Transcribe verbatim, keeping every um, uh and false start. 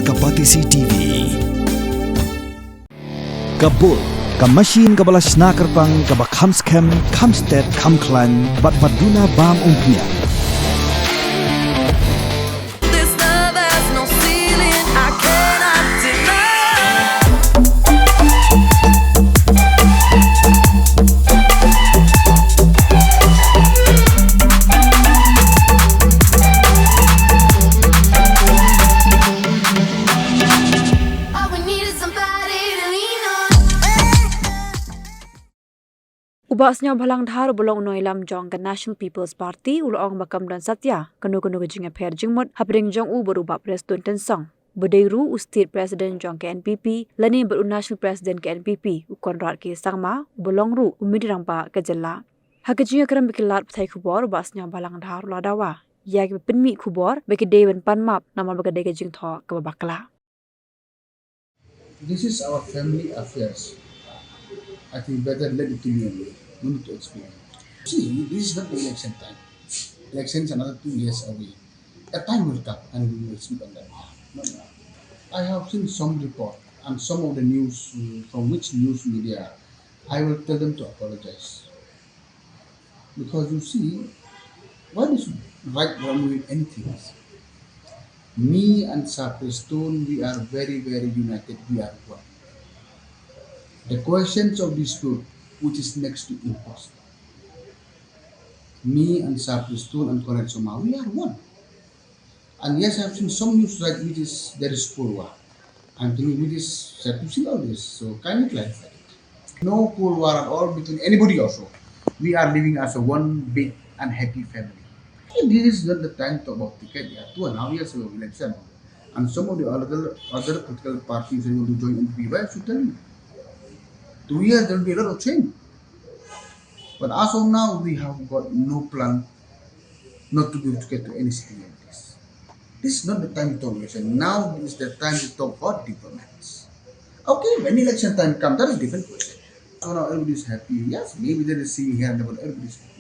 Ka Batesi T V. Ka bul, ka machine kaba la shna kyrpang, kaba kham skhem, kham stet, kham khlaiñ, bad ba duna bam umphniang. This love has no ceiling, I cannot deny. All we need is somebody to lean on. U Bah Sniawbhalang Dhar uba long u nongïalam jong ka National People's Party u la ong ba kam don satia kano kano ka jingïapher jingmut hapdeng jong u bad u Bah Prestone Tynsong, ba dei ruh u State President jong ka N P P lane bad u National President ka N P P u Conrad K Sangma uba long ruh u Myntri Rangbah ka jylla. Ha ka jingïakren bad ki lad pathai khubor, u Bah Sniawbhalang Dhar u la dawa ïa kiba pynmih khubor ba ki dei ban pan map namar ba ka dei ka jingthoh kaba bakla. This is our family affairs. I think better let it to me only. No need to explain. See, this is not election time. Election is another two years away. A time will come and we will speak on that. No, no. I have seen some report and some of the news, uh, from which news media, I will tell them to apologize. Because you see, why they should write wrong with anything? Me and Sir Prestone, we are very, very united. We are one. The questions of dispute, which is next to impossible. Me and Sir Prestone and Conrad Sangma, we are one. And yes, I have seen some news that which is there is Cold War. I'm thinking which is said to see all this. So kindly clarify it. No Cold War at all between anybody also. We are living as a one big and happy family. This is not the time to talk about ticket. Yeah, two and a half years ago election. And some of the other, other political parties they want to join N P P. Why I should tell you? Two years there will be a lot of change. But as of now, we have got no plan not to give ticket to any sitting M Ps. This is not the time to talk election. Now is the time to talk about developments. Okay, when election time comes, that is different question. So now everybody is happy. Yes, maybe there is singing here and there, but everybody is happy.